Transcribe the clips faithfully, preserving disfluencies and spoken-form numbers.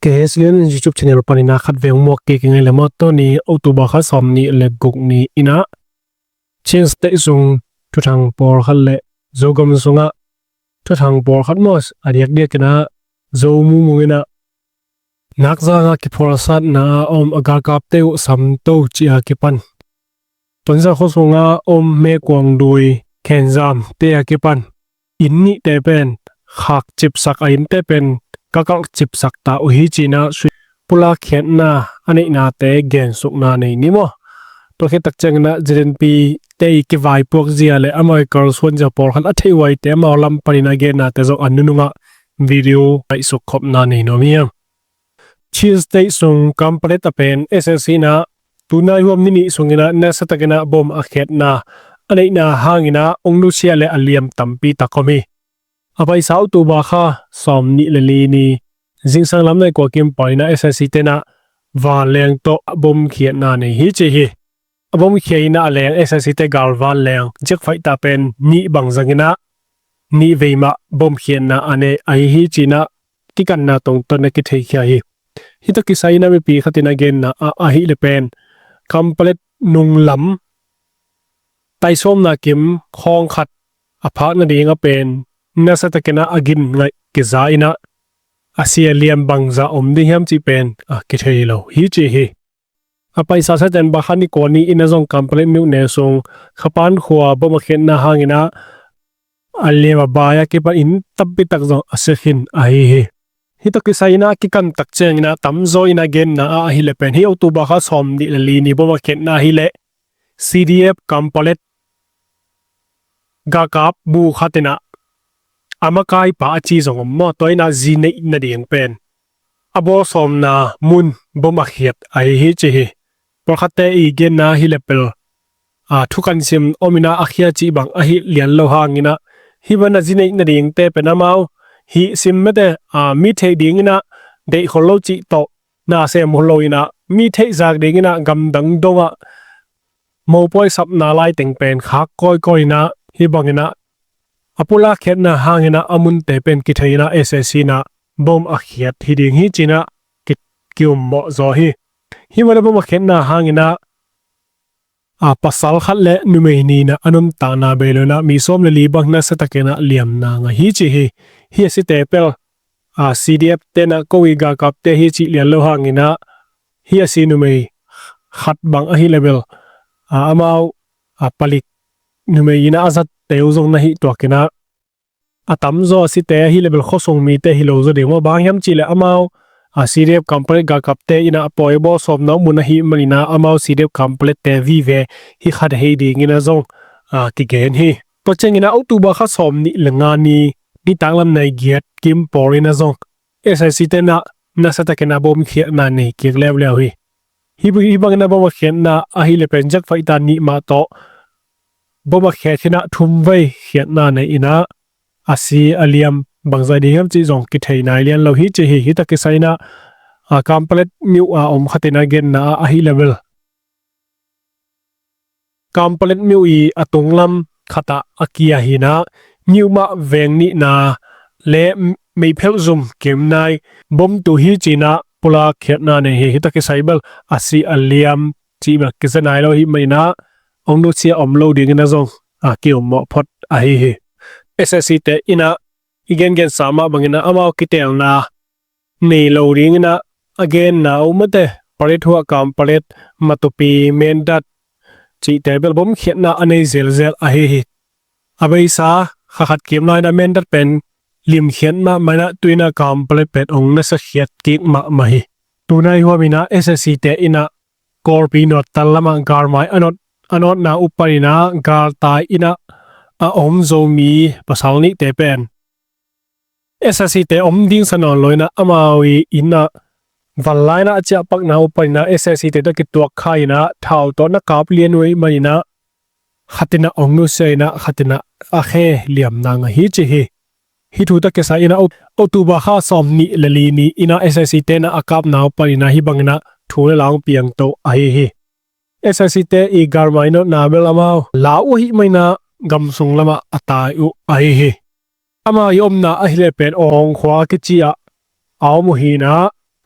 Kei hi Silian YouTube channel panin a khat veng muak kik i ngei le maw. Tuni October kha sawm nih le guk ni in a Chin State sung thuthang pawlkhat le Zogam sungah thuthang pawlkhat maw, a diakdiak in a Zo mumung in a nakzang a kiphualsatna a om a galkapte uh samto cih a kipan Tonzang khua sungah om Mekuang Dui khenzamte a kipan inn nihte pen khak cipsak, a innte pen kakalh cipsak ta uh hi ci-in a sui pulak khiatna a neihnate gensukna nei ni maw. Tua khit tak ciangin a Z N P te i kivaipuak zia le amau i kalsuan zia pawlkhat a theih huaite amau lam panin a gennate zong a nunungah video ngaihsuk khopna nei nuam hi hang. Chin State sung Kanpetlet a pen S A C in a tunai huam ni nih sungin a nasatakin a bom a khiatna a neihna hangin a ong nusia le a liam tampi tak om hi. A paisa October kha sawm nih le li ni zingsang lam nai kua kim pawl in a S A C te in a vanleng tawh bom khiatna nei hi ci hi. A bom khiatna a leng S A C te galvan leng jet fighter pen nih bang zangin a nih vei mah bom khiatna a nei ahi hi ci-in a kikanna tungtawn a kitheikhia hi. Hih tawh kisai in a mipi khat in a genna ah ahih leh pen Kanpetlet nunglam taisawmna kim khawng khat a phak nading a pen nasatakin a a gin ngaih kiza in a a si a liam bangzah om ding hiam cih pen a kithei lo hi ci hi. A paisa September kha ni kua ni in a zong Kanpetlet myone sung Khapan khua bom a khiatna hangin a a liam a bai a kipan inn tampi tak zong a si khin ahi hi. Hih tawh kisai in a kikan tak ciangin a tamzaw in a genna ah ahih leh pen hih October kha sawm nih le li ni bom a khiatna ahih leh C D F Kanpetlet galkap bu khat in a a makaipa a ci zong om maw, tua in a zi neih nading pen a bawlsawmna mun bom a khiat ahi hi ci hi. Pawlkhatte i genna hi le pel a thukan sim om in a a khia cih bang ahi lian lo hangin a hih bang a zi neih nadingte pen amau hih sim mete a mi theih dingin a deih khol lo cih tawh na sem khol lo in a mi theih zak dingin a gamdang dongah mopawi sapna laiteng pen khak kawikawi in a hih bangin a a pulak khiatna hangin a a munte pen kithei in a S A C in a bom a khiat hi ding hi ci-in a ki, ki-ummawh zaw hi. Hih bang a bom a khiatna hangin a a pasal khat le numei nih in a a nuntakna bei lo in a mi sawm le li bang nasatakin a liamna ngah hi ci hi. Hih a site pel a C D F te in a ko i galkapte hi cih lian lo hangin a hih a si numei khat bang ahih leh bel a amau a palik numei in a a zatte uh zong na hih tuak in a a tamzaw a site ahih leh bel khuasung mite hi lo zaw ding maw, bang hiam cih leh amau a C D F Kanpetlet galkapte in a a pawi bawlsawmna uh mun ahih manin a amau C D F Kanpetlet te vive hi khat ahi dingin a zong a kigen hi. Tua ciangin a October kha sawm nih le nga ni nitak lam nai giat kim pawl in a zong S A C te in a nasatakin a bom khiatna nei kik leuleu hi. Hih, hih bangin a bom a khiatna ahih leh pen jet fighter nih mah tawh bom a khiat hi in a thum vei khiatna nei in a a si a liam bangzah ding hiam cih zong kithei nai lian lo hi ci hi. Hih tawh kisai in a a Kanpetlet myo a om khat in a genna ah ahih leh bel Kanpetlet myo i a tunglam khat ah a kia hi in a myo mah veng nihna le meiphelh zum kim nai bom tu hi ci-in a pulak khiatna nei hi. Hih tawh kisai bel a si a liam cih bel kiza nai lo hi manin a ong nusia om lo dingin a zong a ki-ummawh phot ahi hi. S A C te in a i gengensa mah bangin a amau kiteelna nei lo dingin a a genna uh mate Paletwa, Kanpetlet, Matupi, Mindat cihte bel bom khiatna a nei zelzel ahi hi. A beisa kha khat kim lai in a Mindat pen limkhiat mahmah in a tu in a Kanpetlet pen ong nasa khiat kik mahmah hi. Tunai huam in a S A C te in a Kawlpi nawttal lamah galmai a nawt, a nawtna uh panin a galtai in a a om Zomi pasal nihte pen S A C te om ding sa nawn lo in a amau i inn ah vanlai in a a ciahpakna uh panin a S A C te tawh kituak kha in a thau tawh na kap lian uh ahih manin a khat in a ong nusia in a khat in a a khe liamna ngah hi ci hi. Hih thu tawh kisai in a Oc-, October kha sawm nih le li ni in a S A C te in a a kapna uh panin a hih bangin a thu le la ong piang to ahi hi. S A C te i galmai nawtna bel amau la uh ahih manin a gamsung lamah a tai uh ahi hi. Amau i omna ahih leh pen Awng khua a kici ah a om uh hi in a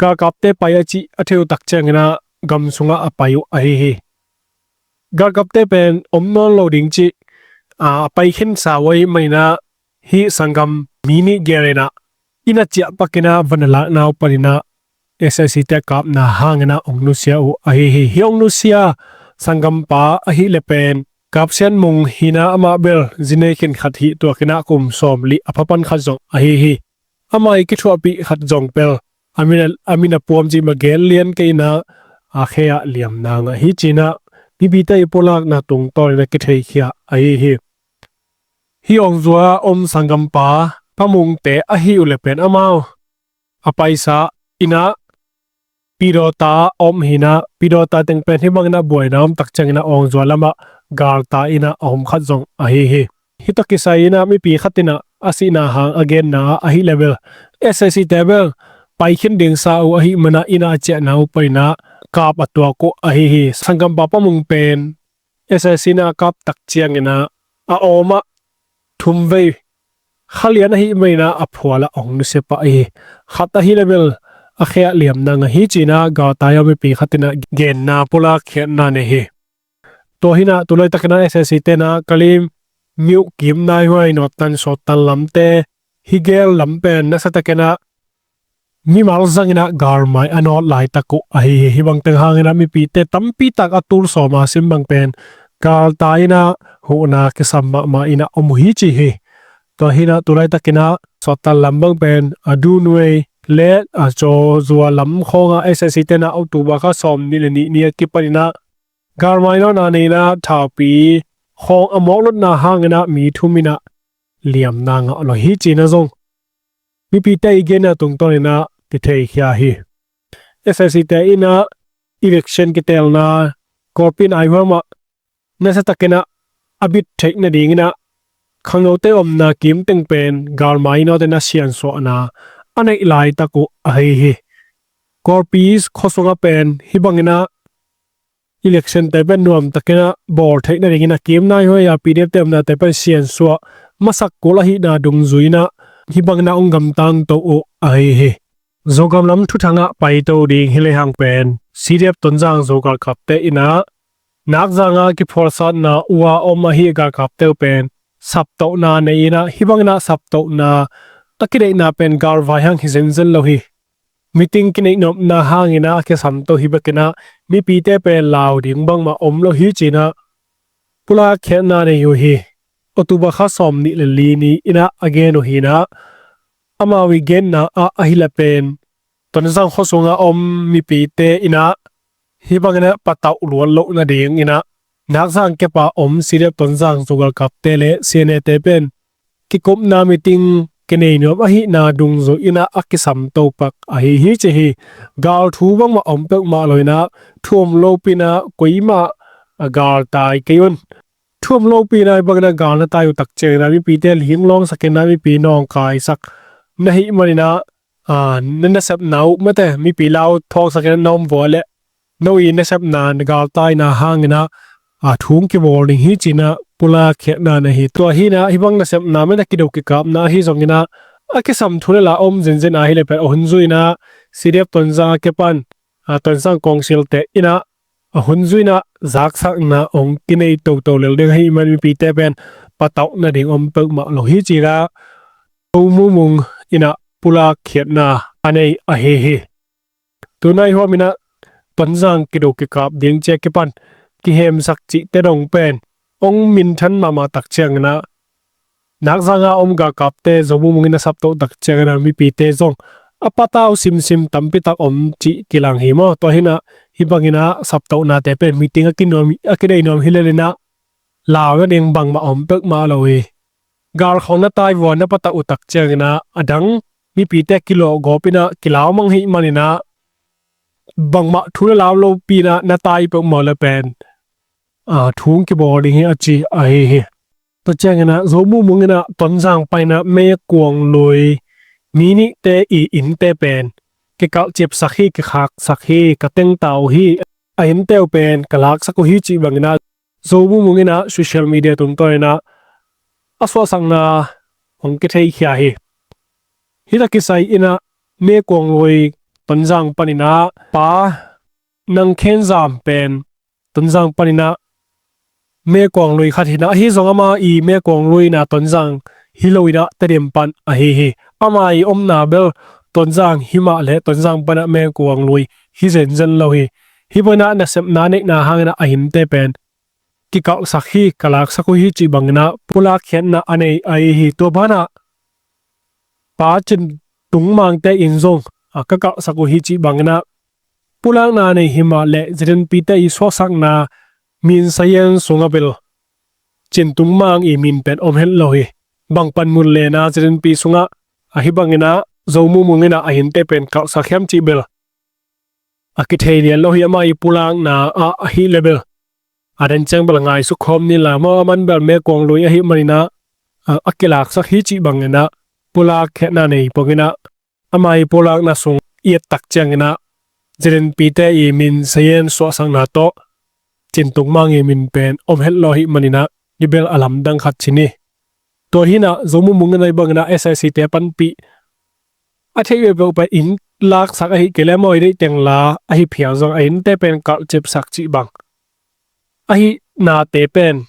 galkapte pai a cih a thei uh tak ciangin ah gam sungah a pai uh ahi hi. Galkapte pen om nawn lo ding cih a pai khinsa uh ahih manin ah hih sanggam mi nih gel in ah inn a ciah pakin ah van a lakna uh panin ah S A C te kapna hangin ah hong nusia uh ahi hi. Hih hong nusia sanggampa ahih leh pen Kap Sian Mung hi in ah amah bel zi nei khin khat hih tuak in ah kum sawmli a pha pan khat zong ahi hi. Amah i kithuahpih khat zong bel a min a, a min a puam cih mah gen lian kei in ah a khe ah liamna ngah hi ci in ah mipite i pulakna tungtawn in ah kitheikhia ahi hi. Hih Awngzua om sanggampa Pa Mungte ahih uh leh pen amau a paisa in ah Pidawta a om hi in ah, Pidawta teng pen hih bangin ah buaina om tak ciangin ah Awngzua lamah galtai in ah a om khat zong ahi hi. Hih tawh kisai in ah mipi khat in ah a sihna hang a genna ah ahih leh bel S A C te bel pai khin ding sa uh ahih manin ah inn a ciahna uh panin ah kap a tuak uh ahi hi. Sanggampa Pa Mung pen S A C in ah a kap tak ciangin ah a awm ah thum vei kha lian ahih manin ah a phual ah hong nusia pah hi. Khat ahih leh bel a khe ah liamna ngah hi ci in ah galtai a om mipi khat in ah genna pulak khiatna nei hi. Tua hi in ah tu laitakin ah S A C te in ah Kalim, Myukip, Naihuai, Nawttan, Sawttan lamte hih gel lam pen nasa takin ah mimal zangin ah galmai a nawt laitak uh ahi hi. Hih bang teng hangin ah mipite tampi tak a tul sawm a sim bang pen galtai in ah huhna kisam mahmah in ah om uh hi ci hi. Tua hi in ah tu laitakin ah Sawttan lam bang pen a Dunwei le a Cawzua lam khawng ah S A C te in ah October kha sawmnih le nih ni a kipan in ah galmai nawtna nei in ah thaupi khawng a mawk lutna hangin ah mi thum in ah liamna ngah lo hi ci in ah zong mipite i genna tungtawn in ah kitheikhia hi. S A C te in ah election kiteelna Kawlpi in ah huam ah nasa takin ah a bit theih nadingin ah khangnote omna kim teng pen galmai nawt in ah siansuahna a neih laitak uh ahi hi. Kawlpi khuasung ah pen hih bangin ah election te pen nuam takin ah bawl theih nadingin ah kim nai huai a P D F te omnate pen siansuah masak kul ahihna dungzui in ah hih bangin ah hong gamtang to uh ahi hi. Zogam lam thuthang ah paito ding hi lehang pen C D F Tonzang Zo galkapte in ah Nakzang ah kiphualsatna uh a om ahi galkapte uh pen saptohna nei in ah hih bangin ah saptohna a kineihna pen galvai hang hi zenzen lo hi. Meeting kineih nopna hangin ah a kisam to hi bekin ah mipite pen lau ding bangmah om lo hi ci in ah pulak khiatna nei uh hi. October kha sawmnih le li ni in ah a gen uh hi in ah amau i genna ah ahi leh pen Tonzang khuasung ah om mipite in ah hih bangin ah patauh luat loh nadingin ah Nakzang kep a om C D F Tonzang Zo galkapte le C N A te pen kikupna meeting kinei nuam ahihna dungzui in ah a kisam to pak ahi hi ci hi. Gal thu bangmah om peuhmah lo in ah thu om lopi in ah kuamah a galtai kei un. Thu om lopi in ah hih bangin ah gal na tai uh tak ciangin ah mipite linglawng sak in ah mipi nawngkaisak na hih manin ah na nasepna uh mate mipi lau thawngsak in ah na om vua leh no i nasepna na galtaina hangin ah thu hong kibawl ding hi ci in ah pulak khiatna nei hi. Tua hi in ah hih bang nasepna mate kido kikapna ahi zongin ah a kisam thu le la om zenzen ahi leh pen a hun zui in ah C D F Tonzang a kipan Tonzang kawngsilte in ah a hun zui in ah zaksakna hong kinei toto lel ding ahih man mipite pen patauh nading om peuhmah lo hi ci in ah Zo Mu Mung in ah pulak khiatna a nei ahi hi. Tunai huam in ah Tonzang kido kikap ding ci a kipan kihemsak cihte dong pen hong minthan mahmah tak ciangin ah Nakzang a om galkapte Zo Mu Mung in a saptoh tak ciangin ah mipite zong a patau simsim tampi tak om cih kilang hi maw. Tua hi in ah hih bangin ah saptohnate pen meeting a kinuam a kinei nuam hi lel in ah lau nading bangmah om peuhmah lo hi. Gal khawng na tai vua na patauh uh tak ciangin ah a dang mipite kilawh gawp in ah kilau mang hih manin ah bangmah thu le lau lopi in ah na tai peuhmah leh pen thu hong kibawl ding hi a ci ahi hi. Tua ciangin ah Zo Mu Mung in ah Tonzang paina Mekuang Lui mi nihte i innte pen kikalhcipsak hi, kikhaksak hi, ka tengta uh hi, a innte uh pen ka laksak uh hi cih bangin ah Zo Mu Mung in ah social media tungtawn in ah a suahsakna hong kitheikhia hi. Hih tak kisai in ah Mekuang Lui Tonzang paninah Pa Nang Khen Zam pen Tonzang paninah mekuang lui khat hinah, ahi zong ama i mekuang lui inah Tonzang hi lo inah Tedim pan ahi hi. Ama i omna bel Tonzang hi mah le Tonzang panah mekuang lui hi zenzen lo hi. Hih banginah nasepna neihna hanginah a hinte pen kikalhsak hi, ka laksak uh hi cih banginah pulak khiatna a nei ahi hi. Tua banah Pa Cin Tung Mangte in zong a ka kalhsak uh hi cih banginah pulakna nei hi mah le ZNP-te i suahsakna min sayen sungah bel Cin Tung Mang i min pen om het lo hi. Bang panmun lena ZNP sungah ahi banginah Zo Mung Mung inah a hinte pen kalhsak hiam cih bel a kithei lian lo hi. Ama i pulakna ah ahi le bel a den ciang bel ngaisuk khawm ni la maw, aman bel mekuang lui ahi maninah a, a kilaksak hi cih banginah pulak khiatna nei banginah ama i pulakna sung i et tak cianginah ZNP-te i min sayen suahsakna tawh Cin Tung Mang i min pen om het lo hi maninah i bel a lamdang khat ci ni. Tua hinah Zo Mung Mung inah i banginah SAC-te panpih a theih peuhpeuh pen in laksak ahi kei le maw, i deih teng la ahi phial zong a hinte pen kalhcipsak cih bang ahi nate pen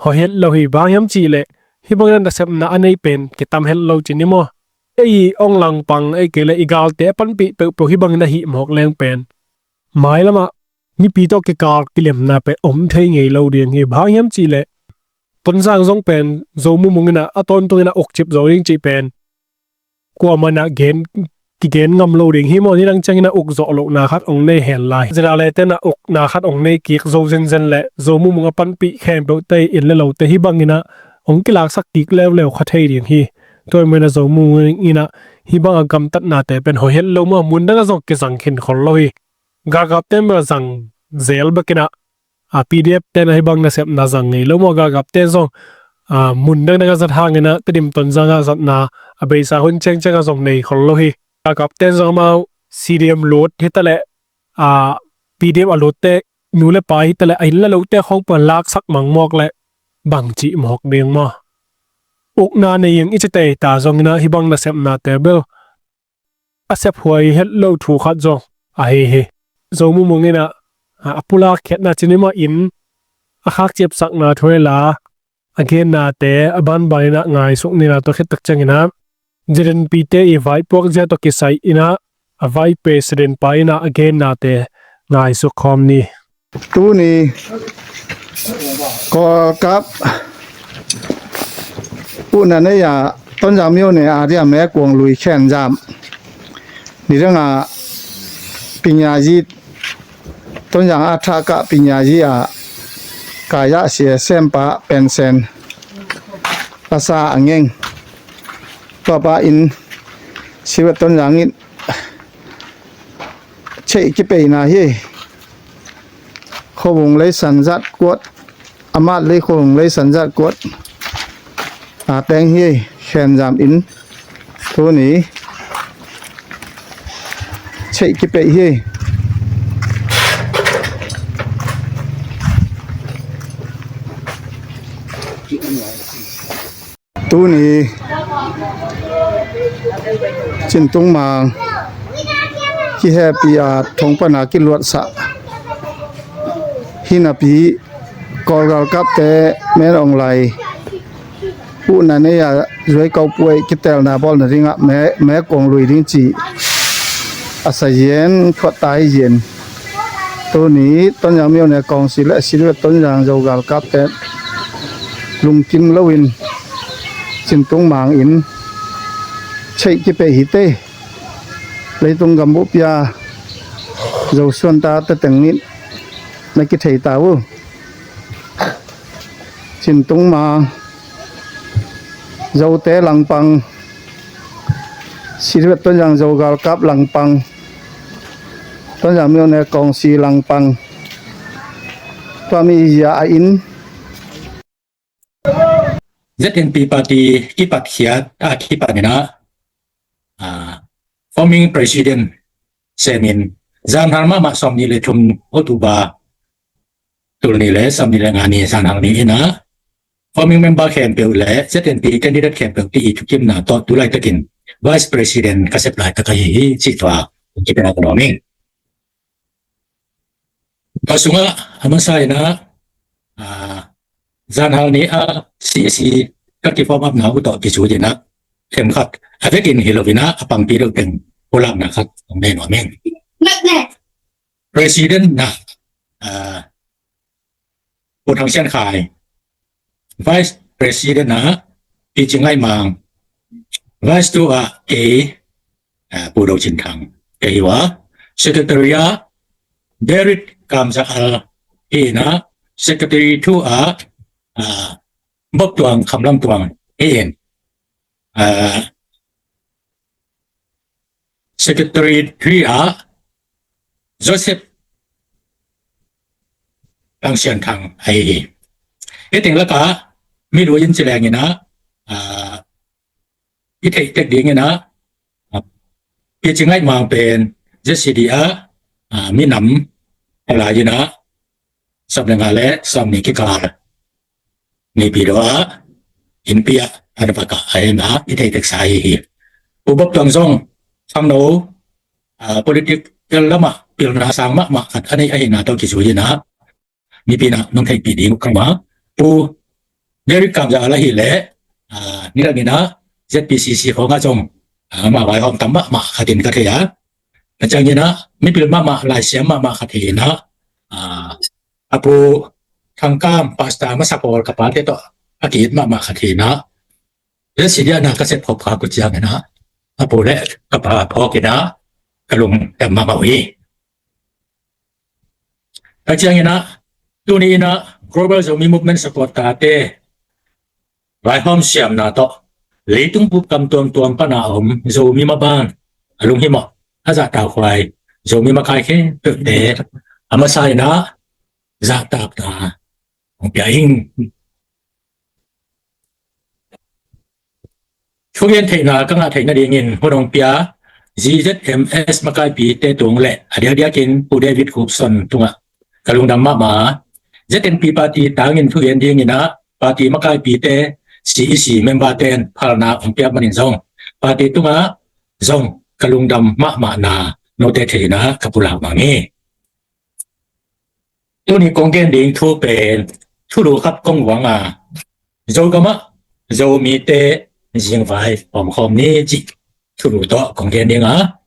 hoih het lo hi. Bang hiam cih leh hih banginah nasepna a nei pen kitam het lo ci ni maw. Ei ong langpang ei kei le i galte a panpih peuhpeuh hih bangin a hih mawk leng pen mailamah mipi tawh kikal kilemna pen om thei ngei lo ding hi. Bang hiam cih leh Tonzang zong pen Zo Mung Mung inah a tawntung inah ukcip zo ding cih pen kuamah inah gen kigen ngam lo ding hi maw. Nidang ciangin a uk zawh lohna khat ong nei hen lai, zena le tenah ukna khat ong nei kik zo zenzen le Zo Mung Mung a panpih khempeuhte in le lote hih banginah ong kilaksak kik leuleu kha thei ding hi. Tua i maninah Zo Mung Mung inah hih banga gamtatnate pen hoih het lo maw. Mundang a zong kizang khin khol lo hi. Galkapten bel zang zel bekinah a PDF ten ahi bang nasepna zang ngei lo maw. Galkapten zong a mun dangdang a zat hanginah Tedim Tonzang a zatna a beisa hun ciangciang a zong nei khol lo hi. Galkapten zong amau CDM lut hitaleh a PDF a lutte nu le pa hitaleh a inn le lote khong pan laksak mang mawk leh bang cih mawk ding maw. Ukna nei ing i ci tei ta zonginah hih bang nasepnate bel a sephuai het lo thu khat zong ahi hi. Zo Mung Mung inah a pulak khiatna cin i mah in a khakciapsakna thu hi la a gennate a banbaninah ngaisuk nila tua khit tak cianginah ZNP-te i vaipuak zia tawh kisai inah a vice president pa inah a gennate ngaisuk khawm ni. Tuni Kawlkap puhna nei a Tonzang myone a dia mekuang lui khenzam ni danga pinyazi Tonzang a thakah pinyazi a kaya sia sempa pensen a sa a ngeng tuapa in siwet Tonzang in cheih kipeina hi. Khuavung lei sanzat kuat, amat lei khuavung lei sanzat kuat a teng hi. Khenzam in tuni cheih kipeih hi. Tuni Cin Tung Mang kihepi a thong pana kiluatsah hinapi Kawlgalkapte men ong lai puhna nei a zuai kaupuai kitelna bawlna dingah me, mekuang lui ding ci a sa yen khuatai yen. Tuni Tonzang myone kawngsi le siluet Tonzang Zo galkapte lungkim loin Cin Tung Mang in cheih kipeih hi te. Leitung gambuh pia Zo suanta teteng nih na kithei ta uh. Cin Tung Mang Zote langpang, siluet Tonzang Zo galkap langpang, Tonzang myone kawngsi langpang, tua mi zia a in ZNP party kipatkhiat a kipat inah forming president semin zanhal mahmah sawmnih le thum October tulnih le sawmnih le nga ni zanhal ni inah forming member khempeuh le ZNP candidate khempeuh ti i thukimna tawh tulaitakin vice president ka sep laitak ahi hi cih tua Kipia ka nuam ing. Tua sungah a masa in ah, ah, zanhal ni a C C ka kiform up na uh tawh kizui in ah, khem khat a vekin hi lo in ah, a pangpi deuh teng pulakna khat hong nei nuam ing. President na, ah, Pu Thang Sian Khai, Vice President ah Pi Cing Ngaih Mang, Vice tu ah kei, ah, Pu Do Cin Thang ka hi uh a, Secretary ah Derek Kam Za Al hi in ah, Secretary tu ah, ah, Bop Tuang Kham Lam Tuang hi in, ah, Secretary three ah Joseph Thang Sian Thang ahi hi. Hih teng lakah mi lui in ci leng in ah, ah, i theih tek ding in ah, ah, Pi Cing Ngaih Mang pen Z C D ah, ah, minam a lai in ah, sawm le nga le sawm nih kikal Nipi dawh ah innpi ah a na vak ah a hi in ah, i thei teksa ahi hi. Pu Bop Tuang zong khangno, ah, political lamah pilna sang mahmah khat a nei ahihna tawh kizui in ah, mipi in ah nong theihpih ding uh ka muh a. Pu Derek Kam Za Al ahih leh, ah, nidang in ah Z P C C khawng ah zong, ah, amah vaihawm tam mahmah khat in ka thei a. A ciangin ah mipil mahmah, laisiam mahmah khat hi in ah, ah, a pu Thang Kam, pastor masa pawl ka pate tawh a ki-it mahmah khat hi in ah, Z C D ah na ka sep khop khak uh ciangin ah, a pu le ka pa phawk in ah ka lungdam mahmah uh hi. A ciangin ah tuni in ah Global Zomi Movement supporter-te vaihawm siamna tawh leitung bup kam tuamtuam pan a om Zomi maban, a lunghimawh, a zahtakhuai Zomi makai khempeuhte a masa in ah zahtakna hong pia ing. Thugen theihna ka ngah theih nadingin hun hong pia Z Z M S makaipite tung le a diakdiakin Pu David Gupson tungah ka lungdam mahmah. Z N P party tangin thugen dingin ah party makaipite, C E C member-ten phalna hong piak manin zong, party tungah zong ka lungdam mahmahna note thei in ah ka pulak mah hi. Tuni kong gen ding thu pen thulu khat kong uang a, Zogam ah Zomite zingvai hawmkhawm ni cih thulu tawh kong gen ding a,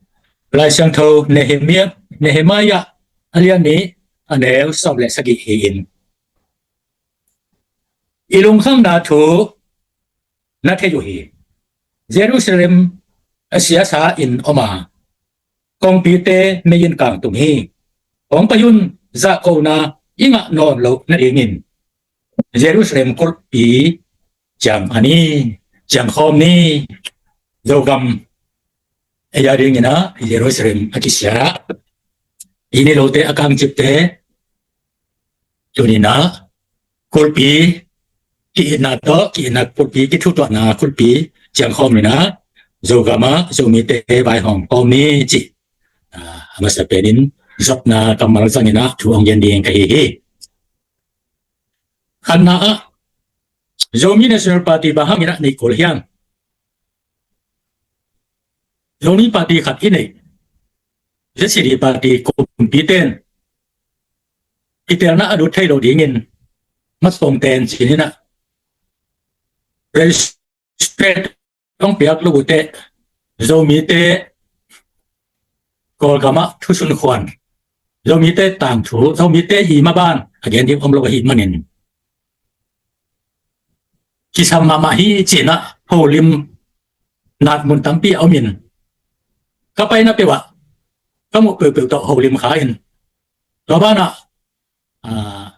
Lai Siangtho Nehemiah, Nehemiah a lian nih, a neu sawm le sagih hi in, i lungkhamna thu na thei uh hi. Jerusalem a siasa in om a, kongpite mei in kangtung hi. Hong pai un, zahkona i ngah nawn loh nadingin Jerusalem kulhpi ciang a ni, ciangkhawm ni. Zogam ei a dingin ah Jerusalem a kisia, i ni lote a kangcipte tuni in ah kulhpi ki-itna tawh, ki-itna kulhpi, kithutuahna kulhpi ciangkhawm in ah Zogam ah Zomite vaihawm khawm ni cih, ah, a masa penin zopna kammal zangin ah thu hong gen ding ka hi hi. Khatna ah, Zomi National Party bang hangin ah neih kul hiam? Zomi party khat i neih, Z C D party kumpite'n kitelna a lut thei lo dingin, matpongten cinin ah registrate hong piak lo uh teh, Zomite Kawlgam ah thusunkhuan, Zomite tangthu, Zomite i maban a gen ding om lo ahih manin kisam mahmah hi cih in ah holim nat mun tampi a om in, ka paina peuh ah ka muh peuhpeuh tawh holim kha in, tua banah, ah,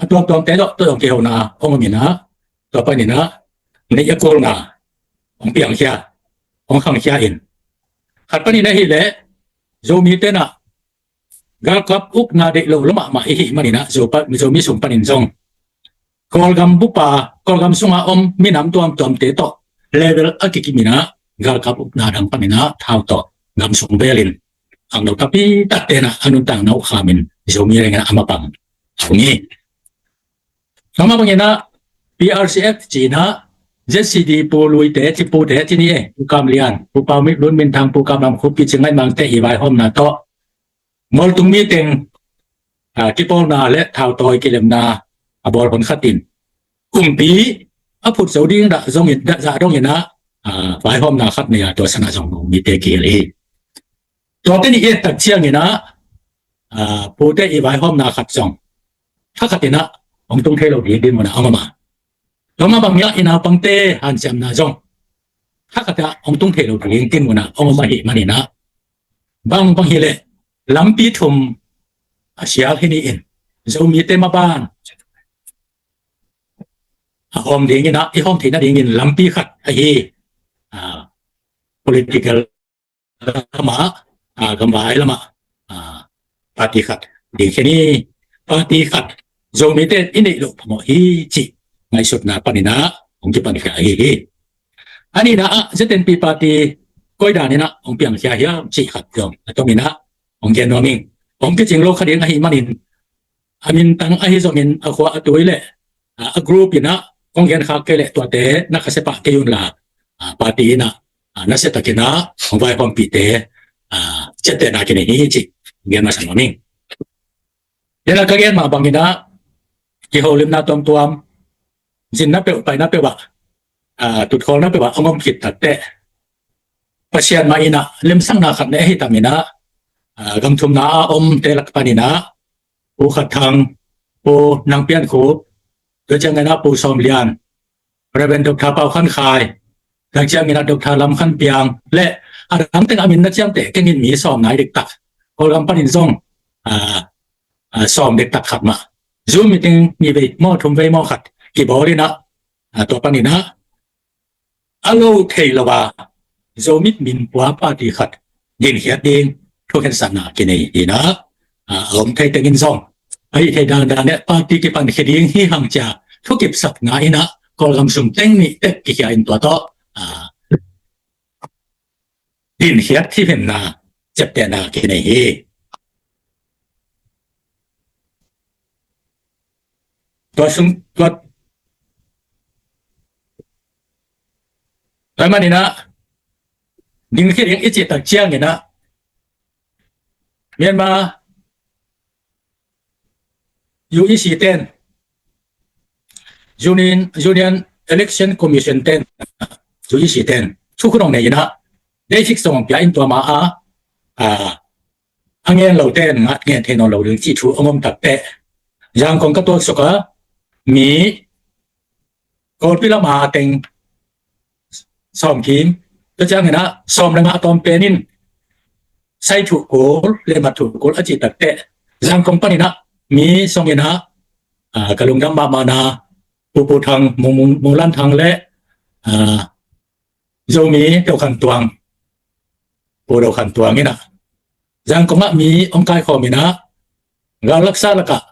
a tuamtuamte tawh, tua zong kihona hong om in ah, tua panin ah neih a kulna hong piangkhia, hong khangkhia in, khat panin ahih leh Zomite in ah galkap ukna deih lo lua mahmah i hih manin ah, Zopa, Zomi sung panin zong Kawlgam bupa, Kawlgam sunga om minam tuamtuamte tawh level a kikim in ah, galkap ukna dang panin ah thau tawh gam sung velin khangno tampi takte in ah a nuntakna uh khamin Zomi leng in ah a mapang a om hi. Tua mah bangin ah P R C F ci-in ah Z C D Pu Lui te, ci Pu te ci ni e, Pu Kam Lian, Pu Pau Mit Lun Min Thang, Pu Kam Lam Khup, Pi Cing Ngai Mang te i vaihawmna tawh Mualtung mi teng, ah, kipawlna le thautawi kilemna a bawl hon khat in kumpi a phut zo ding dah zongin, dah zah dongin ah, ah, vaihawmna khat nei a, tua san ah zong Zomi te kihel hi. Tua te nih i et tak ciangin ah, ah, Pu te i vaihawmna khat zong thakhat in ah hong tung thei lo ding dinmun ah hong om a. Tua mah bang hiah i naupangte hanciamna zong thakhat ah hong tung thei lo ding dinmun ah hong om ahih manin ah, bang bang hi leh lampi thum a sial hi ni in, Zomite maban a hawm dingin ah, i hawm theihna dingin lampi khat ahi, ah, political lamah, ah, gamvai lamah, ah, party khat dingkhia ni, party khat Zomite i neih loh phamawh hi cih ngaihsutna panin ah hong kipankhia ahi hi. A nihna ah Z N P party koi danin ah hong piangkhia hiam cih khat zong a tongin ah hong gen nuam ing. Hong kicing lo kha ding ahih manin a mintang ahi zongin a khua a tui le, ah, a group in ah kong gen khak kei leh tuate na khasia pah kei un la, ah, party in ah, ah, nasia takin ah hong vaihawmpihte, ah, ciaptehna kinei hi cih gen masa nuam ing. Tua ka gen mah bangin ah kiholimna tuamtuam, zinna peuh paina peuh ah, ah, tutkholna peuh ah hong om khit takteh Pasian mah in ah lemsakna khat nei ahi tamin ah, ah, gam thumna a omte lak panin ah Pu Khat Thang, Pu Nang Pian Khup, tua ciangin ah Pu Sawm Lian, Reverend Doctor Pau Khan Khai, tua ciangin ah Doctor Lam Khan Piang le a dang teng a min na ciamteh keng in mi sawm nai diktak, Kawlgam panin zong, ah, ah, sawm diktak khat mah, Zoom meeting ni vei maw thum vei maw khat kibawl in ah, ah, tua panin ah a lo thei lo a Zomi min pua party khat dinkhiat ding thukhensatna kinei hi in ah, ah, a om thei tengin zong a hih thei dandan le party kipankhia ding hi hang ci a thukipsakna in ah Kawlgam sung teng nih tek kikhia in tua tawh, ah, dinkhiat thihemna ciaptehna kinei hi. Tua sung, tua, tua manin ah dingkhia ding i cih tak ciangin ah Myanmar U E C ten, Union, Union Election Commission ten, U E C ten thukhun hong nei in ah, deihsik song pia in tua ma a, ah, a ngen lo ten ngat ngen thei nawn lo ding cih thu hong om takteh Zangkong ka tuaksuk a, mi Kawlpi lama teng sawm kim, tua ciangin ah sawm le nga a tawm pen in sai thuh kul le mat thuh kul a cih takteh Zangkong panin ah mi song in ah, ah, ka lungdam mahmahna Pu Pu Thang, Mung, Mung, Mung Lan Thang le, ah, Zomi Do Khan Tuang, Pu Do Khan Tuang in ah Zangkong ah mi hong kaikhawm in ah, gal laksa lakah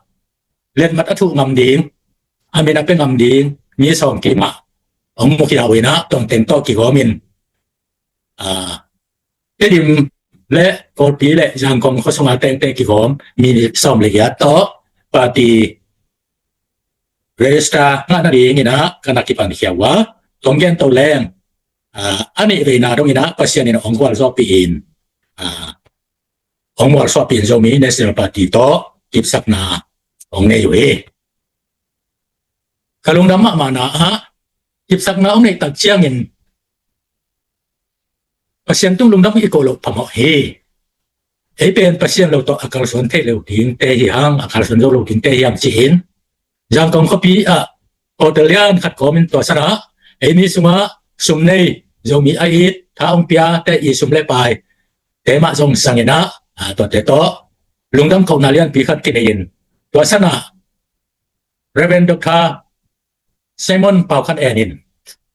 letmat a thuh ngam ding, a min a pia ngam ding mi sawm kim ah hong mukhia uh in ah, tuang teng tawh kigawm in, ah, Tedim le Kawlpi le Zangkong khuasung a tengte kigawm mi sawm le giat tawh party register ngah nadingin ah ka na kipankhia uh a, tawm gen to leng, ah, a nih veina dongin ah Pasian in hong gualzawhpih in, ah, hong gualzawhpih in Zomi National Party tawh kipsakna hong nei uh hi. Ka lungdam mahmahna ah kipsakna hong neih tak ciangin Pasian tung lungdam i ko loh phamawh hi. Ei pen Pasian lo tawh a kalsuan thei lo dingte hi hang, a kalsuan zo lo dingte hi hang ci-in Zangkong khuapi ah hotel lian khat kawmin tua san ah ei mi sungah sum nei, Zomi a it, tha hong piate i sum le pai te mah zong sang in ah, ah, tuate tawh lungdam kohna lianpi khat kinei in tua san ah Reverend Doctor Simon Pau Khan En in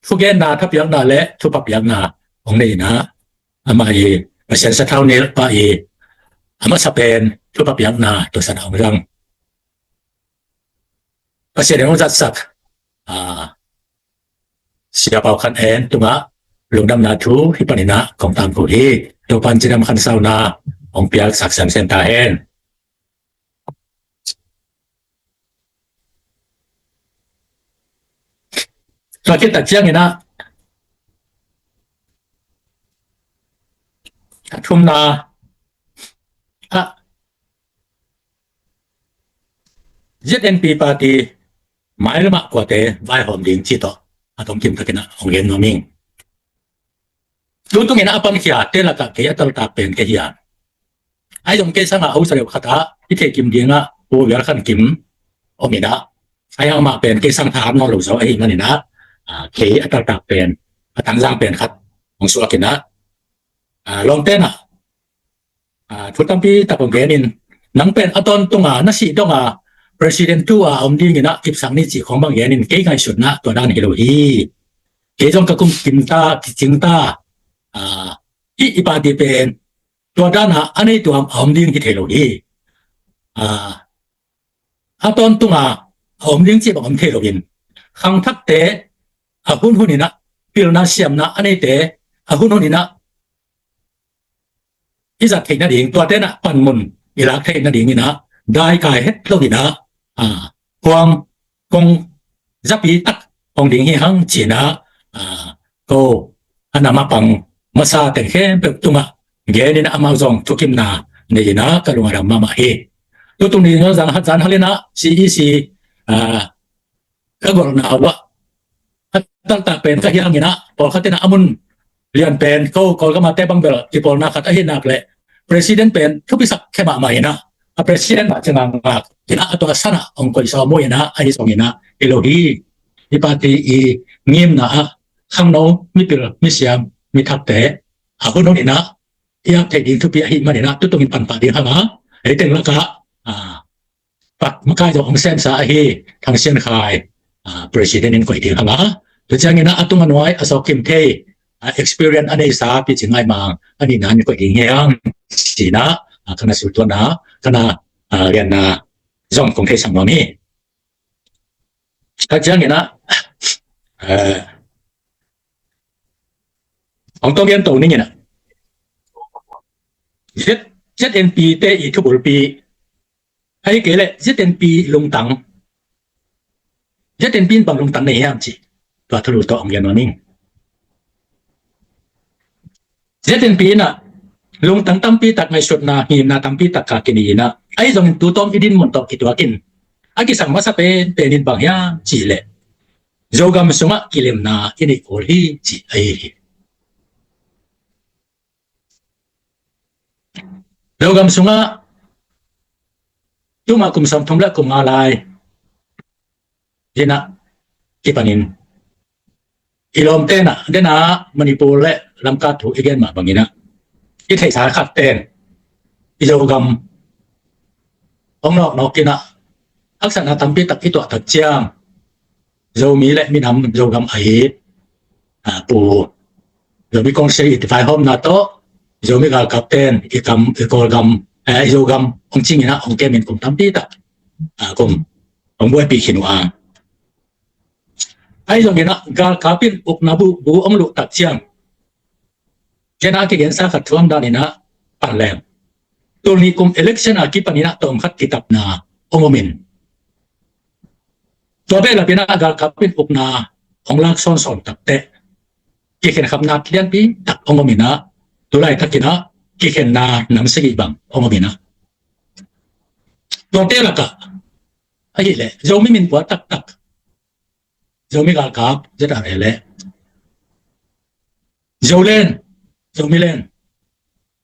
thugenna, thapiakna le thupha piakna hong nei in ah, amah i Pasian sathau nelpa i a masa pen thupha piakna tua san ah hong zang. Pasian in hong zatsak, ah, Sia Pau Khan En tungah lungdamna thu hih panin ah kong tangko hi. Topan cidam khansauna hong piaksak semsem ta hen. A khit tak ciangin ah, a thumna ah, Z N P party mailam ah kuate vaihawm ding cih tawh a tomkim takin ah hong gen nuam ing. Tutung in ah a pankhia te lakah kei a taltak pen kei hi a, ahi zong kei sangah a usa deuh khat ah i thei kim dingah Pu Vial Khan Kim om in ah, ahi hang amah pen kei sang tha am nawn lo zaw ahih manin ah, ah, kei a taltak pen, a tangzang pen khat hong suak in ah, ah, lawmte in ah, ah, thu tampi tak hong gen in, nang pen a tawntung a na sih dong a President tu a om dingin ah kipsak ni cih khawng bang gen in, kei ngaihsutna tua dan hi lo hi. Kei zong ka kum kim ta, kicing ta, ah, i, i party pen tua dan a a nei tuam a om ding hi thei lo hi. Ah, a tawntung a a om ding cih bang om thei lo in, khangthakte a hun hun in ah, pilna siamna a neite a hun hun in ah i zat theih nading, tuate in ah panmun i lak theih nadingin ah, dai kai het lo in ah, ah, kuang kong zapi tak hong ding hi hang ci in ah, ah, ko a nam a pang masa teng khempeuh tungah gen in ah amau zong thukimna nei in ah ka lung a dam mahmah hi. Tutung ni zong zan hat zan hal in ah C E C, ah, ka golhna uh ah, a taktak pen ka hi hang in ah, pawlkhat in ah a mun lian pen ko Kawlgam a te bang bel kipawlna khat ahi nak leh, President pen thupisak khe mahmah in ah, a President mah ciang a ngak in ah, a tua san ah hong koih sawm uh in ah, ahi zongin ah hi lo hi. I party i ngimna ah khangno, mipil, misiam, mithakte a hun hun in ah i ap theih ding thupi ahih manin ah, tutungin pan pah ding hang a, ei teng lakah, ah, pak makai zong hong semsa ahi Thang Sian Khai, ah, President in koih ding hang a, tua ciangin ah a tung a nuai a sawk kim thei, ah, experience a neisa Pi Cing Ngai Mang a nihna in koih ding hi hang ci in ah, ah, ka na sultuahna, ka na, ah, lianna zong kong theisak nuam hi. Ka ciangin ah, eh, hong tawng gen to ning in ah, Z, Z N P te i thubulpi, ahih kei leh Z N P lungtang, Z N P in bang lungtang nei hiam cih tua thulu tawh hong gen nuam ing. Z N P in ah lungtang tampi tak, ngaihsutna, ngimna tampi tak ka kinei in ah, ahi zongin tu tawm i dinmun tawh kituakin a kisang masa pen pen in bang hiam cih leh, Zogam sungah kilemna i neih kul hi cih ahi hi. Zogam sungah tuma kum sawmthum le kum nga lai in ah kipanin i lawmte in ah, den a Manipur le Lamka thu i gen mah bangin ah, i theihsa khat pen i Zogam hong nawknawk in ah, haksatna tampi tak i tuah tak ciang, Zomi le minam Zogam ahi, ah, Pu Zomi Kawngsei i vaihawmna tawh, Zomi galkap ten i kam, i Kawlgam, eh, i Zogam hong cing in ah hong kem in kum tampi tak, ah, kum hong buaipih khin uh a. Ahi zongin ah galkap in ukna bu, bu hong luh tak ciang, ken a kigensa khat thuam dan in ah pan leng, tul nih kum election a kipan in ah tawm khat kitapna hong om in, tua behlap in ah galkap in ukna hong lak sawnsawn tak teh, kikhen khapna lianpi tak hong om in ah, tu laitakin ah kikhenna nam sagih bang hong om in ah, tuate lakah ahih leh Zomi min pua taktak, Zomi galkap Z R A le Zoland, Zomiland,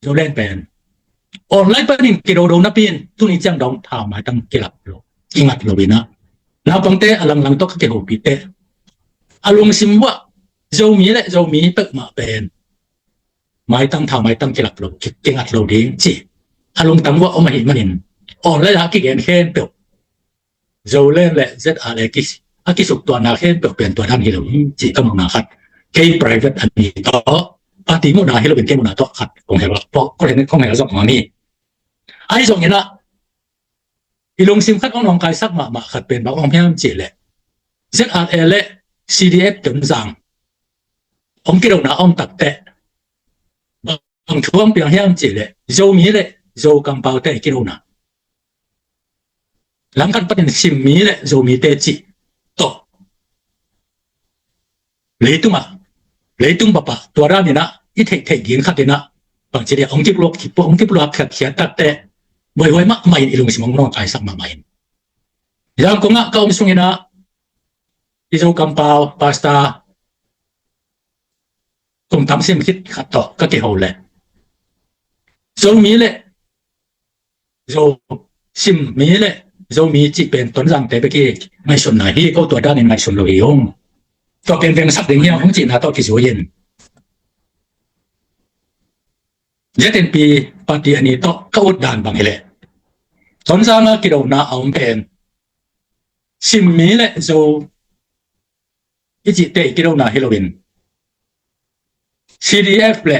Zoland pen online panin kidodo napi in, tuni ciang dong thau maitang kilap lo, kingat lo in ah, naupangte a langlang tawh ka kihopih teh, a lungsim uah Zomi le Zomi peuhmah pen maitang, thau maitang kilap lo, ki, kingat lo ding ci a lungtang uah om ahih manin, online a kigen khempeuh, Zoland le Z R A ki, a kisuktuahna khempeuh pen tua dan hi lo hi ci ka muhna khat. Kei private a ni tawh, party muhna hi lo in kei muhna tawh khat kong hel, kong hel, kong hel zong mah ni. Ahi zongin ah i lungsim khat hong nawngkaisak mahmah khat pen bang om hiam cih leh, Z R A le C D F Tonzang hong kidona om tak teh, bang thu hong piang hiam cih leh, Zomi le Zo kampaute kidona, lam khat panin Simmi le Zomite cih tawh, Leitungah, leitung papah tua daninah i theihtheih ding khatinah bangci dia hong kipluak, hong kipluak khiatkhiat takteh buaihuai mahmah in, i lungsim hong nawngkaisak mahmah in. Zangkongah ka om sunginah i Zo kampau pastor kum tam sim khit khat tawh ka kiho leh Zomi le Zo sim mi le Zomi cih pen Tonzangte bek hi ngaihsutna hi, ko tua danin ngaihsun lo hi ung. Tua pen vengsak ding hiam hong cihna tawh kizui in Z N P party a ni tawh ka ut dan bang hileh Tonzang a kidona a om pen sim mi le Zo i cihte i kidona hi loin C D F le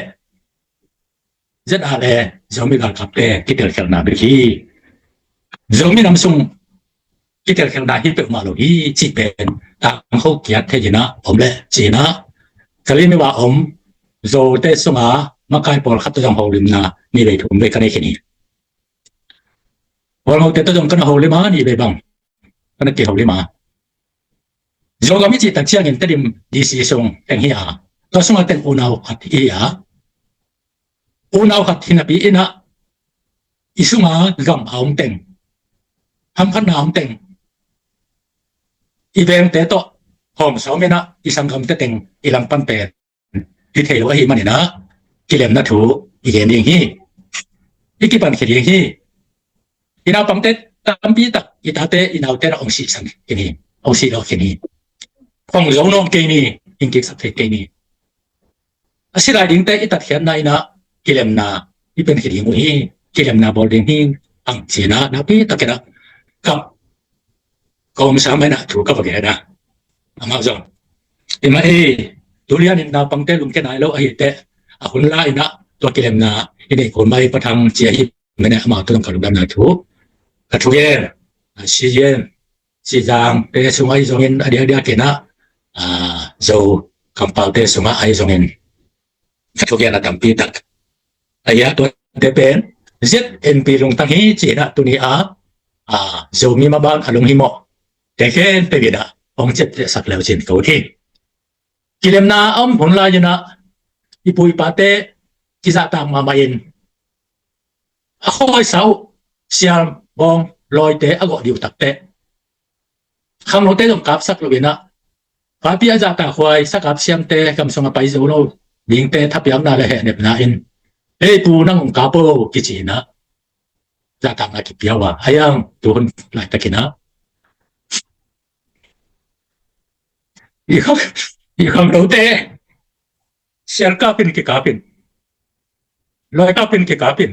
Z R A, Zomi galkapte kitelkhialhna bek hi. Zomi nam sung kitelkhialhna hi peuhmah lo hi cih pen tangho kiat thei inah om leh cinah Kalaymyo a om Zote sunga makai pawlkhat tawh zong holimna nih vei thum vei ka nei khin hi. Pawlngote tawh zong ka na holim a, nih vei bang ka na kiholim a. Zogam i cih tak ciangin Tedim D C sung teng hi a, tua sunga teng unau khat hi a, unau khat hi napi inah i sunga gam a om teng, hamphatna a om teng, i vengte tawh hawm sawm inah i sanggamte teng i lam pan pen hi thei lo ahih maninah kilemna thu i gen ding hi. I kipankhia ding hi. I naupangte tampi tak i tate i naute na hong sihsan khin hi, hong sih lo khin hi. Hong zo nawn kei ni, hing kiksak thei kei ni. A si lai dingte i tatkhiatna inah kilemna i penkhia ding uh hi, kilemna bawl ding hi. Ang cinah napi takinah ka ka om sa mai na thu ka va gen a, amau zong i mah ei, tulian in naupangte lungkia nai lo ahi teh a hun la inah tua kilemna i neih kul mai pathang cia hi. Mene amau tawh zong ka lungdamna thu ka thugen a, Sigen Sizangte sungah ahi zongin a diakdiak inah Zo kampaute sungah ahi zongin ka thugen a tampi tak ahi a, tuate pen Z N P lungtang hi cinah tuni a Zomi maban a lunghimawh te khempeuh inah hong ciaptehsak leu cin ka ut hi. Kilemna a om hun lai inah i pu i pate kizahtak mahmah in a khawisa uh sial bawng lawite a gawh diu takteh khangnote zong kapsak lo inah papi a zahtakhuai sakap siamte gam sung a pai zo lo dingte thapiakna le hehnepna in, ei pu, nang hong kap o kici inah zahtakna kipia uh a, a yang tuhun laitakinah i khang, i khangnote sial kapin kikapin, lawi kapin kikapin,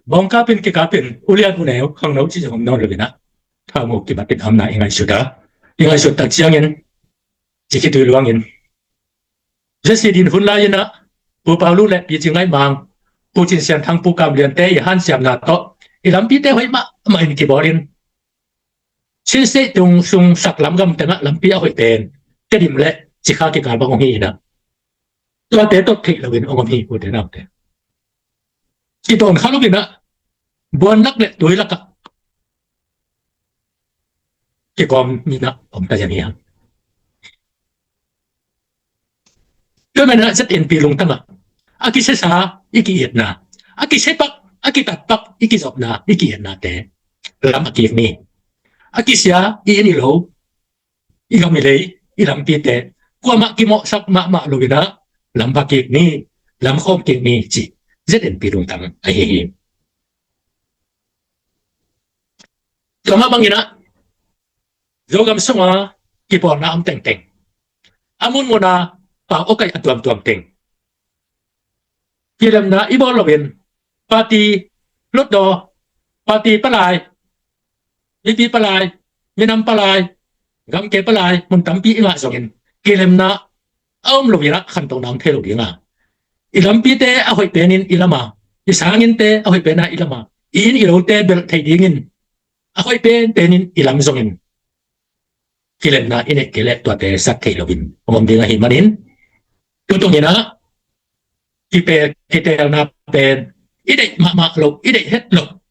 bawng kapin kikapin, ulian uneu khangno ci zong om nawn lo inah thamu kibatin amna i ngaihsut a, i ngaihsut tak ciangin ci khitui luangin Zesi din hun lai inah Pu Paulu le Pi Ci Ngaih Mang, Pu Cin Sian Thang, Pu Kam Liante i hansiamna tawh i lampite hoih mahmah in kibawlin Chin State tung sung sak lamgam tengah lampi a hoih pen Tedim le Cikha kikal bang hong hi inah tuate tot theih loin hong om hi, ute naute. Kitawn kha lo inah buan lak le tui lakah kikawm inah om ta ziang hi hang. Tua menah Z N P lungtangah a kisiasa i ki-itna, a kisiapak, a kitatpak i kizopna, i ki-itnate lam a kik ni. A kisia i inn i lo, i gam i lei, i lampite kuamah kimawhsak mahmah lo inah lam va kik ni, lam khawm kik ni cih Z N P lungtang ahi hi. Tua mah banginah Zogam sunga kipawlna om tengteng, a munmuna pau awkaih a tuamtuam teng kilemna i bawl loin party lutdaw, party palai, mipi palai, minam palai, gamke palai mun tampi i ngah zongin kilemna a om lo inah khantohna om thei lo dinga, i lampite a hoih penin i lama, i sanginte a hoih pena i lama, i inn i lote belh thei dingin a hoih penpenin i lam zongin kilemna i neih kei leh tuate sak theih loin hong om ding ahih manin, tutung inah kipel kitelna pen i deih mahmah loh, i deih het loh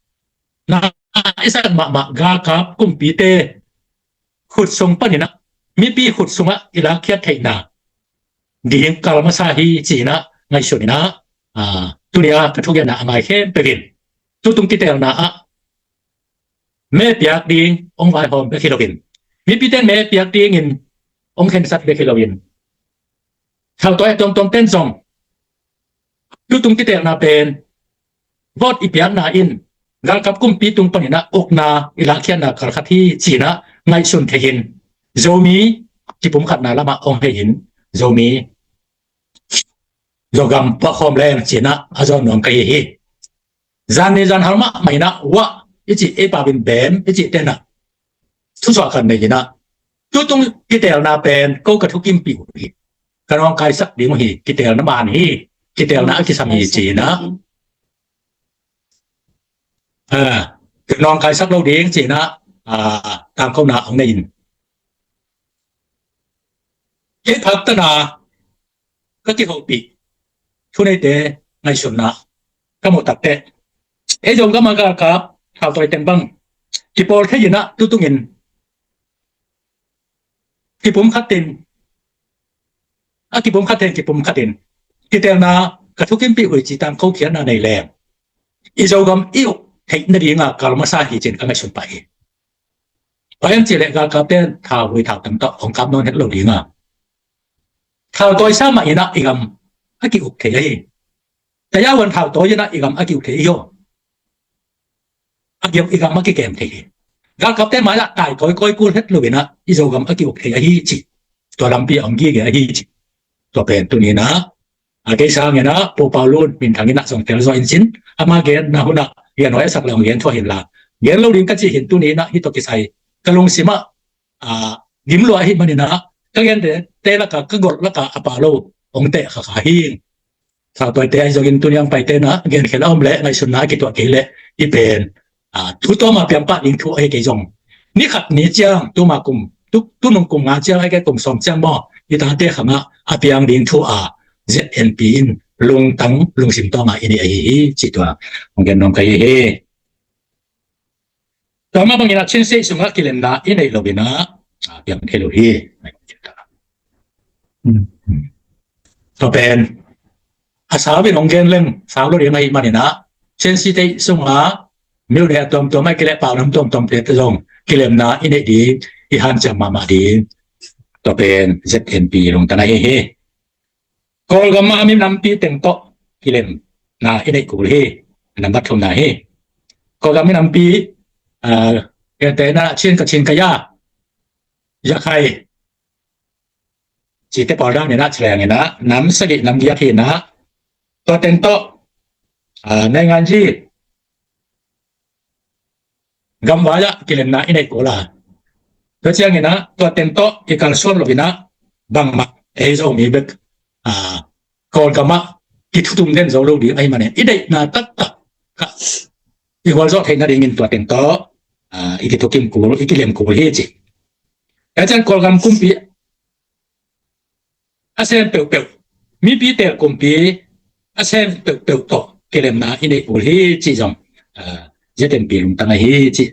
na i san mahmah galkap kumpite khutsung paninah mipi khutsungah i lakkhiat theihna ding kal masa hi ci-in ah ngaihsun in ah, ah, tuni-a ka thugenna a ngai khempeuh in tutung kiteelna ah me piak ding hong vaihawm bek hi loin, mipite in me piak dingin hong khensat bek hi loin, thautawi a tuamtuam ten zong tutung kiteelna pen vote i piakna in galkap kumpi tung panin ah ukna i lakkhiatna kalkhat hi ci-in ah ngaihsun thei in, Zomi kipumkhatna lamah hong hei in, Zomi Zogam puahkhawm leng ci-in ah a zawn nuam ka hi hi. Zan ni zan hal mahmah in ah wah i cih, ei pau in bem i cih ten ah thusuah khat nei in ah, tutung kiteelna pen ko ka thukimpih uh hi. Ka nawngkaisak ding uh hi. Kiteelna man hi. Kiteelna a kisam hi ci-in ah, ah, ka nawngkaisak lo ding ci-in ah, ah, tangkona hong nei in, ei phat tan a ka kihopih thuneite ngaihsutna ka muh takteh, ei Zogam a galkap thautawi teng bang kipawl thei in ah tutungin kipumkhat in, a kipumkhat in, kipumkhat in kiteelna ka thukimpih uh hi ci tangko khiatna nei leng, i Zogam i uk theih nadinga kal masa hi ci-in ka ngaihsun pah hi. Bang hang hiam cih leh galkapte in thau hui thau tam tawh hong kap nawn het lo ding a, thautawi sa mah in ah i gam a ki-uk thei ahi. Tayawan thautawi in ah i gam a ki-uk thei hi aw. A ki-uk, i gam a kikem thei hi. Galkapte mai-ah taitawi kawikul het lo in ah i Zogam a ki-uk thei ahi ci. Tua lampi a om gige ahi ci. Tua pen tuni in ah, a, kei sangin ah Pu Pau Lun minthang in ah zong tel zaw in cin, ama genna hun ah gen huai a sak leh hong gen thuah hi inla, gen lo ding ka cih hi in tuni in ah hih tawh kisai ka lungsim ah, a, gim lua ahih manin ah ka gente lakah, ka golh lakah a pau lo hong teh kha kha hi. Thautawite ahi zongin tuni a hong paite in ah genkhia a om leh ngaihsutna a kituah kei leh hih pen, a, thu tawm a piang pah ding thu ahi kei zong, ni khat ni ciang, tuma kum, tu, tunung kum nga ciang, ahih kei leh kum sawm ciang maw, i tate khang ah a piang ding thu a Z N P in lungtang lungsim tawng a i neih ahi hi ci tua hong gen nuam ka hi hi. Tua mah bangin ah Chin State sungah kilemna i neih lo in ah, a, piang thei lo hi. Tua pen a sau in hong gen leng sau lo ding ahih manin ah, Chin State sungah myo le a tuamtuam ahih kei leh paunam tuamtuamte zong kilemna i neih ding, i hanciam mahmah ding, tua pen Z N P lungtang ahi hi. Kawlgam ah a minampi teng tawh kilemna i neih kul hi. Nambat thumna hi. Kawlgam minampi, a, gentehna Chin, Kachin, Kaya, Yakhai cihte pawl dan in ah ci leng in ah nam sagih nam giat hi in ah, tua teng tawh, a, nainganzi gamvai ah kilemna i neih kul a, tua ciangin ah tua teng tawh kikalsuan lo in ah bangmah ei Zomi bek, a, Kawlgam ah kithutum den zo lo ding ahih manin i deihna taktak kha i hual zawh theih nadingin tua teng tawh, a, i kithukim kul, i kilem kul hi ci. Tua ciang Kawlgam kumpi a sem peuhpeuh, mipi teel kumpi a sem peuhpeuh tawh kilemna i neih kul hi cih zong, a, Z N P lungtang ahi cih,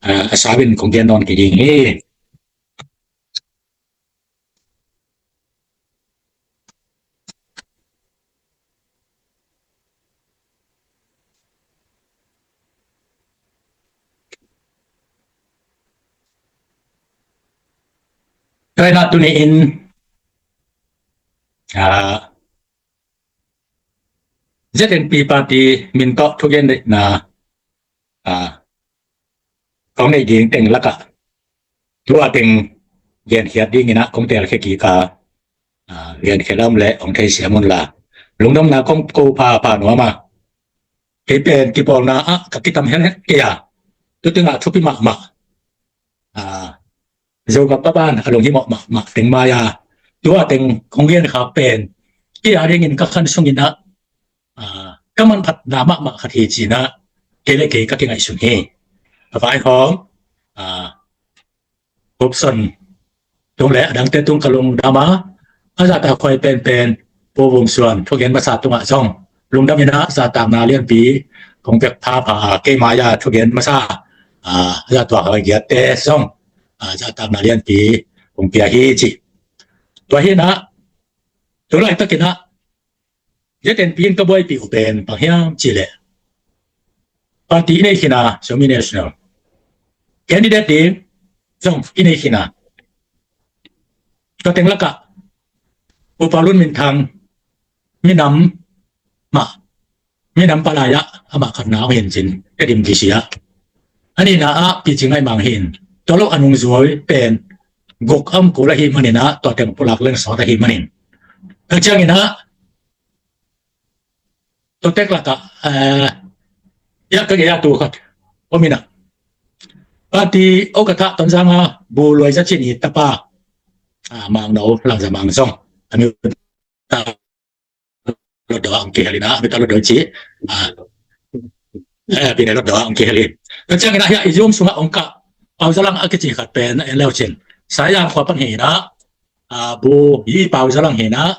a, a sau in kong gen nawn kei ding hi. Tua hi in ah tuni in, a, Z N P party min tawh thugen neihna, a, kong neih ding teng lakah tua teng genkhiat dingin ah kong teelkhia kik a, a, genkhiat a om leh hong theisiam un la, lungdamna kong ko phapha nuam a, kei pen kipawlna ah ka kitam helhet kei a, tu teng ah thupi mahmah, a, Zogam pa ban a lunghimawh mahmah teng mai a, tua teng kong genkhak pen kei a dingin ka khan sungin ah, a, ka manphatna mahmah khat hi ci-in ah kei le kei ka kingaihsun hi. A vaihawm, a, Hupson tung le a dangte tung ka lungdam a, a zahtakhuai penpen Pu Vum Suan thugen masa tungah zong lungdam in ah zahtakna lianpi kong pia phapha a, kei mai-a thugen masa, a, zahtakhuai giatte zong, a, zahtakna lianpi kong pia hi ci. Tua hi in ah Tua laitakin ah ZNP in ka buaipih uh pen bang hiam cih leh, party i nei khin a, Zomi National candidate ding zong i nei khin a, tua teng lakah Pu Pau Lun Min Thang minam mah, minam palai ah amah khatna hong hin cin, Tedim DC ah. A nihna ah Pi Cing Ngaih Mang hi in, tua lo a nungzuai pen guk a om kul ahih manin ah, tua teng pulak leng sawt ahih manin, ka ciangin ah tua tek lakah, eh, ya ka gei a tu khat om in ah, party okatha Tonzang a Bu Luai Za Cin i tapa, ah, Mang No Lang Za Mang zong a mi ta Lotdaw ah hong kihel in ah, a mi ta Lotdaw ci, ah, eh, Pi Ne Lotdaw ah hong kihel in. Tua ciangin ah hiah i Zoom sungah hong kah Pau Za Lang a kici khat pen en leu cin, Saizang khua pan hi in ah, ah, Bu Yi Pau Za Lang hi in ah,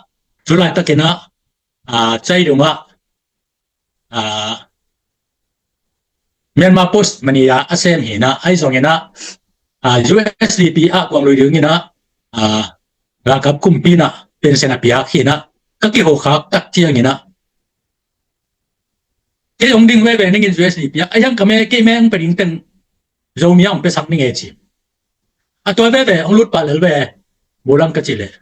tu laitakin ah, ah, Caidung ah, ah, Myanmar Post mani a a sem hi in ah, ahi zongin ah, ah, USDP ah kuang lui dingin ah, ah, galkap kumpi in ah pension a piak hi in ah, ka kiho khak tak ciangin ah, kei hong ding veve ning in USDP ah, a hiang ka me, kei me hong pe ding teng Zomi ah hong pe sak ning e ci. A tua veve hong lut pah lel ve, Bu Lang ka cih leh,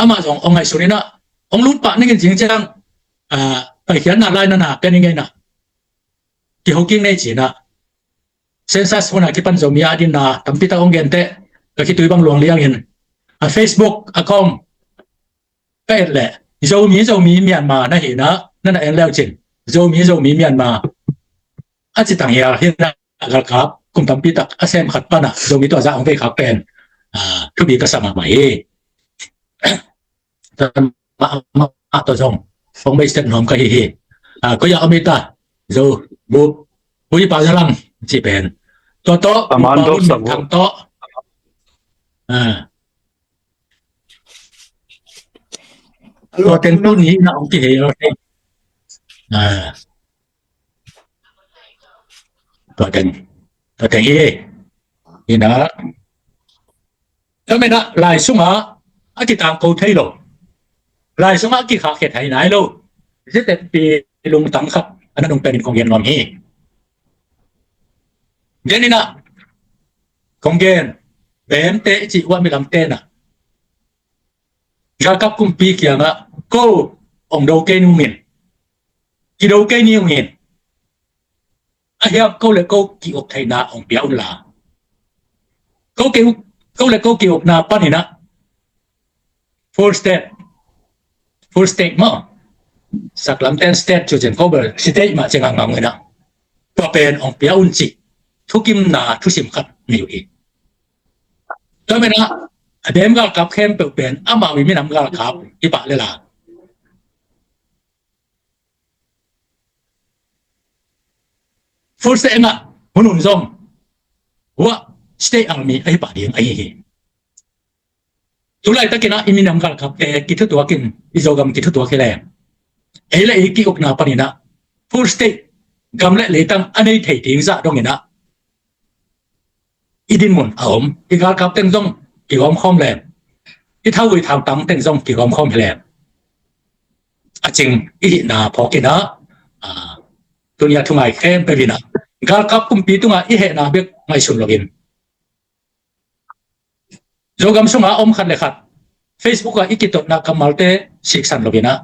amah zong hong ngaihsun in ah, hong lut pah ning in cing ciang, ah, paikhiatna lai na na pe ning e in ah, kiho kik nei ci in ah, census hun a kipan Zomi a dinna tampi tak hong gen teh, ka khitui bang luang liang in, a Facebook account ka et leh, Zomi, Zomi Myanmar na hi in ah, na na en leu cin, Zomi, Zomi Myanmar a ci tang hial hi in ah, galkap kum tampi tak a sem khat pan ah Zomi tua zah hong vei khak pen, ah, thupi ka sa mahmah hi. Tua mah, mah, mah tua zong hong bei sek nuam ka hi hi. Ah, koi ah om i ta, Zo, Bu, Bu Yi Pau Za Lang ci pen, tua tawh, a man Pu Pau Lun Min Thang tawh. Ah. Tua teng tuni in ah hong kihel. Ah. Tua teng, tua teng hi. Hi in ah, tua manin ah lai sungah a kitangko thei lo, lai sungah a kikhahkhia thei nai lo ZNP lungtang khat a na nung penin kong gen nuam hi. Gen in ah, kong gen, Bente i cih uh ah, milamte in ah galkap kumpi kiangah, ko hong do kei ni ung in, kido kei ni ung in, a hiam ko le ko ki-uk theihna hong pia un la, ko ke, ko le ko ki-ukna panin ah full state, full state maw, saklamten state ci uh cin, ko bel state mah ci ngangngang un ah, tua pen hong pia un cih thukimna thusim khat nei uh hi. Tua manin ah, a dem galkap khempeuh pen amau i minam galkap hi pah lel a, full state ah hun hun zong, hua, state army ahi pah ding ahi hi. Tu laitakin ah i minam galkapte kithutuak in, i Zogam kithutuak hi leng, ei le ei ki-ukna panin ah full state, gam le leitang a nei thei ding zah dongin ah i dinmun a om, i galkap teng zong kigawm khawm leng, i thau i thautang teng zong kigawm khawm hi leng, a cing i hihna phawk in ah, ah, tuni a thungai khempeuh in ah, galkap kumpi tungah i hehna bek ngaihsun loin, Zogam sungah a om khat le khat Facebook ah i kitotna kammalte siksan loin ah,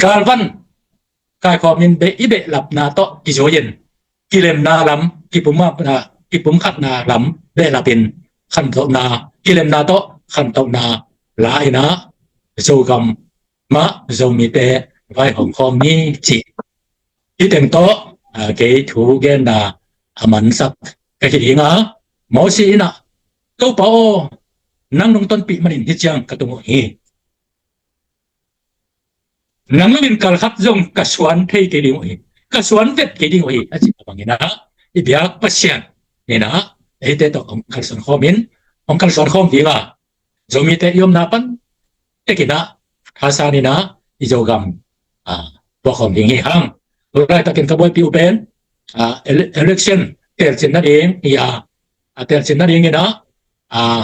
galvan kaikhawmin beh, i behlapna tawh kizui in, kilemna lam, kipumkhatna, kipumkhatna lam behlapin, khantohna, kilemna tawh khantohna la in ah, Zogam mah Zomite vaihawm khawm ni cih, hih teng tawh, ah, kei thu genna a mansak ka hi ding a, Mosi in ah, Topa aw, nang nong tonpih manin hih ciang ka tung uh hi. Nang lam in kal khat zong ka suan thei kei ding uh hi, ka suan vet kei ding uh hi, a cih bangin ah, i biak Pasian in ah, eite tawh hong kalsuan khawmin, hong kalsuan khawm ding a, Zomite i omna pan tekin ah, thasan in ah, i Zogam, ah, puak khawm ding hi hang. Tua laitakin ka buaipih uh pen, ah, ele-, election telcin nading hi a, ah, telcin nadingin ah, ah,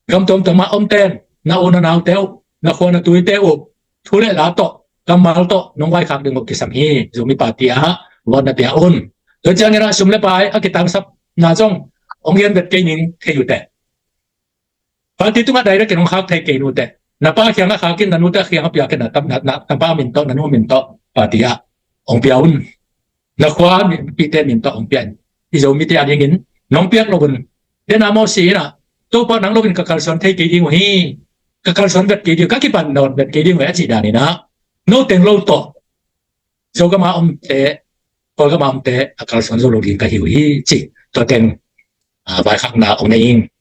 gam tuamtuam ah omten na u na naute uh, na khua na tuite uh, thu le la tawh, kammal tawh nong vaikhak ding uh kisam hi. Zomi Party ah vote na pia un. Tua ciangin ah sum le pai a kitangsapna zong hong gen vet kei ning, thei uh teh. Party tungah direct in hong khak thei kei uh teh. Na pa kiangah khak in, na nute kiangah piak in, na, na, na, na pa min tawh, na nu min tawh party ah hong pia un. Na khua mipite min tawh hong pia in. I Zomite a dingin nong piak lo un. Tena Mosi in ah, Topa nang lo in ka kalsuan thei kei ding uh hi. Ka kalsuan vet kei ding uh, ka kipan nawn vet kei ding uh hi, a cih dan in ah, no teng lo tawh Zogam a omte, Kawlgam a omte a kalsuan zo lo ding ka hi uh hi, ci. Tua teng, ah, vaikhakna om na ing.